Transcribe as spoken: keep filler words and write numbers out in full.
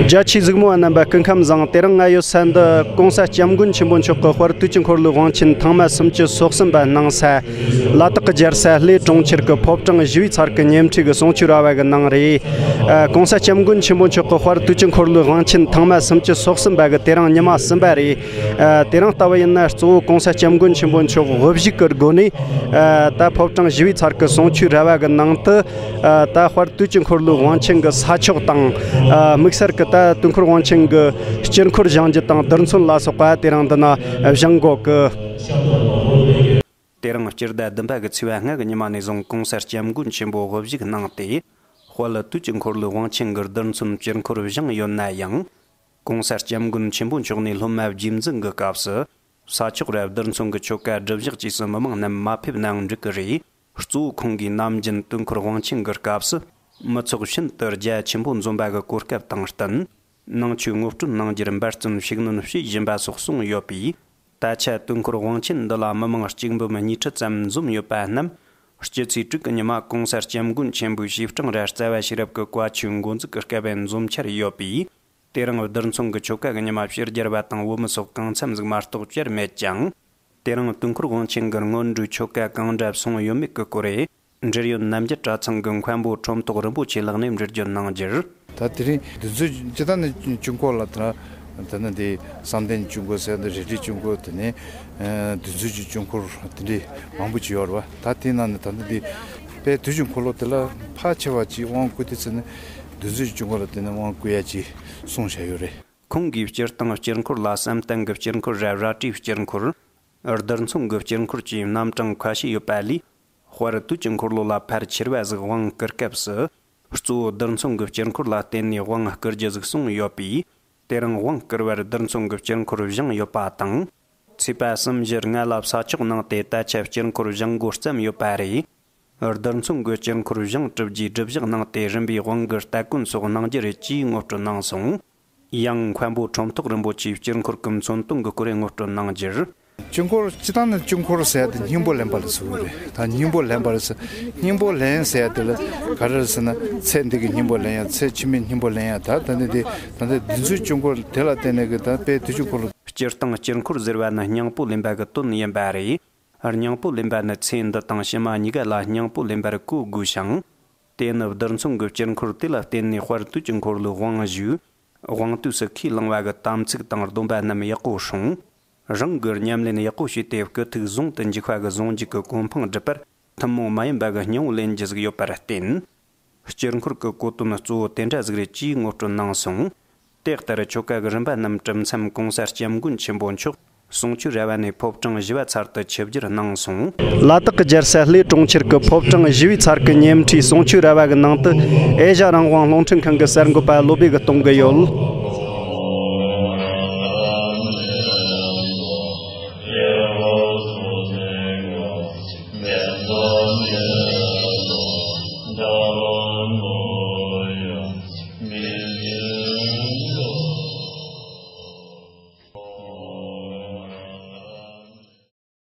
རྒྱ་ཆེའི་གཟིགས་མོ་བ་རྣམ་པ་སྐུ་ཁམས་བཟང་། དེ་རིང་ང་ཡོད་ས་འདི་༸གོང་ས་༸སྐྱབས་མགོན་ཆེན་པོ་མཆོག་གི་དཔལ་དུས་ཀྱི་འཁོར་ལོའི་དབང་ཆེན་ཐེངས་མ་སུམ་ཅུ་སོ་གསུམ་པ་གནང་ས། ལ་དྭགས་ཀྱི་རྒྱལ་ས་གླེ་གྲོང་ཁྱེར་གྱི་ཕོ་བྲང་བཞི་པའི་ཚར་གྱི་ཉེ་འཁྲིས་ཀྱི་གསུང་ཆོས་ར་བ་གི་ནང་རེད། ཨ། ༸གོང་ས་༸སྐྱབས་མགོན་ཆེན་པོ་མཆོག་གི་དཔལ་དུས་ཀྱི་འཁོར་ལོའི་དབང་ཆེན་ཐེངས་མ་སུམ་ཅུ་སོ་གསུམ་པ་གི་དེ་རིང་ཉི་མ་གསུམ་པ་རེད། ཨ། དེ་རིང་ལྟ་བུ་ཡིན་ན་གཙོ་བོ་༸གོང་ས་༸སྐྱབས་མགོན་ཆེན་པོ་མཆོག་དབུ་བཞུགས་ཀྱི་སྒོ་ནས། ཨ། ད་ཕོ་བྲང་བཞི་པའི་ཚར་གྱི་གསུང་ཆོས་ར་བ་གི་ནང་དུ། ཨ། ད་དཔལ་དུས་ཀྱི་འཁོར་ལོའི་དབང་ཆེན་གྱི་ས་ཕྱོགས་དང་། ཨ། དམིགས་བསལ་གྱི་ད་དུས་འཁོར་དབང་ཆེན་གྱི་དཀྱིལ་འཁོར་བཞེངས་རྒྱུ་དང་རྡུལ་ཚོན་ལ་སོགས་པ་དེ་རིང་འདི་ན་བཞེངས་དགོས་ཀྱི། དེ་རིང་སྤྱི་ཟླ་བདུན་པ་གི་ཚེས་པ་ལྔ་གི་ཉི་མ་ནས་བཟུང་༸གོང་ས་༸སྐྱབས་མགོན་ཆེན་པོ་དབུ་བཞུགས་གནང་སྟེ། དཔལ་དུས་ཀྱི་འཁོར་ལོའི་དབང་ཆེན་གྱི་རྡུལ་ཚོན་དཀྱིལ་འཁོར་བཞེངས་ཡོད་ན་ཡང་། ༸གོང་ས་༸སྐྱབས་མགོན་ཆེན་པོ་མཆོག་ནས་སློབ་མ་རྗེས་འཛིན་གྱི་སྐབས་སུ། ས་ཕྱོགས་ར་རྡུལ་ཚོན་གྱི་ཆོ་ག་སྒྲུབ་གཞག་བཅས་སུ་མི་མང་རྣམས་མ་ཕེབས་ནའང་འགྲིག་གི་རེད། གཙོ་བོ་ཁོང་གིས་ནམ་རྒྱུན་དུས་འཁོར་དབང་ཆེན་གྱི་སྐབས་སུ། མི་ཚོགས་ཤིན་ཏུ་རྒྱ་ཆེན་པོ་འཛོམས་པ་གི་གོ་སྐབས་དང་བསྟུན། ནང་ཆོས་ངོ་སྤྲོད་གནང་རྒྱུར་འབད་བརྩོན་ཤུགས་སྣོན་བྱེད་བཞིན་པ་སོགས་གསུངས་ཡོད་པས། ད་ཆ་དུས་འཁོར་དབང་ཆེན་འདི་ལ་མི་མང་གཅིག་འབུམ་གཉིས་ཁྲི་ཙམ་འཛོམས་ཡོད་པ་རྣམས། སྤྱི་ཚེས་དྲུག་གི་ཉི་མ་༸གོང་ས་༸སྐྱབས་མགོན་ཆེན་པོའི་བྱེ་བྲག་ར་རྩ་བ་ཤེས་རབ་ཀྱི་བཀའ་ཆོས་འགོ་འཛུགས་ཀྱི་སྐབས་འཛོམས་འཆར་ཡོད་པས། དེ་རིང་རྡུལ་ཚོན་གྱི་ཆོ་ག་གི་ཉི་མ་ཕྱི་རྒྱལ་བ་དང་བོད་མི་སོགས་གང་འཚམ་ཟིག་མ་གཏོགས་བཅར་མེད་ཅིང་། དེ་རིང་དུས་འཁོར་དབང་ཆེན་གྱི་སྔོན་འགྲོའི་ཆོ་ག་གང་འདྲ་སོང་ཡོད་མེད་ཀྱི་སྐོར། འབྲེལ་ཡོད་རྣམ་རྒྱལ་གྲྭ་ཚང་གི་མཁན་པོ་ཁྲོམ་ཐོག་རིན་པོ་ཆེ་ལགས་ནས་འགྲེལ་བརྗོད་གནང་རྒྱུར། ད་དེ་རིང་རྡུལ་ཚོན་སྤྱིར་བཏང་ནས་དཀྱིལ་འཁོར་ལ་དེ་ན་དེ་ན་དེ་བསམ་གཏན་དཀྱིལ་འཁོར་ཟེར་འདི་རལ་གྲིའི་དཀྱིལ་འཁོར་དེ་ནས་རྡུལ་ཚོན་གྱི་དཀྱིལ་འཁོར་དེ་འདྲའི་མང་པོ་ཅིག་ཡོད་རེད་བ། ད་དེའི་ནང་ནས་ད་ལྟ་དེ་དཔལ་དུས་ཀྱི་འཁོར་ལོ་དེ་ལ་ཕལ་ཆེ་བ་ཅིག་དབང་བསྐུར་དུས་ཚོད་ནས་རྡུལ་ཚོན་གྱི་དཀྱིལ་འཁོར་ལ་དེ་ནས་དབང་བསྐུར་ཡ་ཅིག་གསུངས་བཞག་ཡོད་རེད། ཁོང་གིས་སྤྱིར་བཏང་དཀྱིལ་འཁོར་ལ་བསམ་གཏན་གྱི་དཀྱིལ་འཁོར་ར་རལ་གྲིའི་དཀྱིལ་འཁོར། རྡུལ་ཚོན་གྱི་དཀྱིལ་འཁོར་བཅས་རྣམ་གྲངས་ཁ་ཤས་ཡོད་པ་ལས། དཔལ་དུས་ཀྱི་འཁོར་ལོ་ལ་ཕལ་ཆེར་བ་ཟིག་དབང་བསྐུར་སྐབས་སུ། གཙོ་བོ་རྡུལ་ཚོན་གྱི་དཀྱིལ་འཁོར་ལ་བརྟེན་ནས་དབང་བསྐུར་རྒྱུ་ཟིག་གསུངས་ཡོད་པས། དེ་རིང་དབང་བསྐུར་བར་རྡུལ་ཚོན་གྱི་དཀྱིལ་འཁོར་བཞེངས་ཡོད་པ་དང་། ཚེས་པ་གསུམ་བཞི་ལྔ་ལ་ས་ཕྱོགས་ནང་དེ་ད་ཆ་དཀྱིལ་འཁོར་བཞེངས་འགོ་བརྩམས་ཡོད་པ་རེད། རྡུལ་ཚོན་གྱི་དཀྱིལ་འཁོར་བཞེངས་གྲུབ་རྗེས་སྒྲུབ་བཞག་གནང་སྟེ་རིམ་པས་དབང་གི་སྟ་གོན་སོགས་གནང་རྒྱུ་རེད་ཅེས་ངོ་སྤྲོད་གནང་སོང་། ཡང་མཁན་པོ་ཁྲོམ་ཐོག་རིན་པོ་ཆེས་དཀྱིལ་འཁོར་གྱི་མཚོན་དོན་གྱི་སྐོར་ངོ་སྤྲོད་གནང་རྒྱུར། དཀྱིལ་འཁོར་སྤྱིར་བཏང་ནི་དཀྱིལ་འཁོར་ཟེར་ཡ་དེ་སྙིང་པོ་ལེན་པ་ལ་ཟེར་གྱི་རེད། ད་སྙིང་པོ་ལེན་པ་ལ་ཟེར། སྙིང་པོ་ལེན་ཟེར་ཡ་དེ་ལ་ག་རེ་རེད་ཟེར་ན། ཚེ་འདི་གི་སྙིང་པོ་ལེན་ཡ། ཚེ་ཕྱི་མའི་སྙིང་པོ་ལེན་ཡ། ད་ད་ནི་དེ་ད་ལྟ་རྡུལ་ཚོན་དཀྱིལ་འཁོར་དེ་ལ་བརྟེན་ནས་གི་ད་དཔལ་དུས་ཀྱི་འཁོར་ལོ། སྤྱིར་བཏང་དཀྱིལ་འཁོར་ཟེར་བ་ནི་སྙིང་པོ་ལེན་པ་གི་དོན་ཡིན་པ་རེད། སྙིང་པོ་ལེན་པ་ནི་ཚེ་འདི་དང་ཕྱི་མ་གཉིས་ཀ་ལ་སྙིང་པོ་ལེན་པར་གོ་དགོས་ཤིང་། དེ་ནི་རྡུལ་ཚོན་གྱི་དཀྱིལ་འཁོར་དེ་ལ་བརྟེན་ནས་དཔལ་དུས་ཀྱི་འཁོར་ལོའི་དབང་ཞུས། དབང་དུས་སུ་ཁས་བླངས་པ་གི་དམ་ཚིག་དང་སྡོམ་པ་རྣམས་ཡག་པོ་སྲུང་། རང་གི་ཉམས་ལེན་ཡག་པོ་བྱས་ཏེ་སྐུ་ཐུགས་ཟུང་དུ་འཇུག་པ་གི་ཟུང་འཇུག་གི་གོ་འཕང་སྒྲུབ་པར་ཐུན་མོང་མ་ཡིན་པ་གི་སྙིང་པོ་ལེན་རྒྱུ་ཟིག་ཡོད་པར་བརྟེན། དཀྱིལ་འཁོར་གྱི་གོ་དོན་གཙོ་བོ་དེ་འདྲ་ཟིག་རེད་ཅེས་ངོ་སྤྲོད་གནང་སོང་། དེ་ལྟར་ཆོ་ག་གི་རིམ་པ་རྣམས་གྲུབ་མཚམས་༸གོང་ས་༸སྐྱབས་མགོན་ཆེན་པོ་མཆོག་གསུང་ཆོས་ར་བ་ནས་ཕོ་བྲང་བཞི་པ་ཚར་དུ་ཆིབས་བསྒྱུར་གནང་སོང་། ལ་དྭགས་ཀྱི་རྒྱལ་ས་གླེ་གྲོང་ཁྱེར་གྱི་ཕོ་བྲང་བཞི་པའི་ཚར་གྱི་ཉེ་འཁྲིས་གསུང་ཆོས་ར་བ་གི་ནང་དུ་ཨེ་ཤ་རང་དབང་རླུང་འཕྲིན་ཁང་གི་གསར་འགོད་པ་བློ་སྦེ་གིས་གཏོང་གི་ཡོད།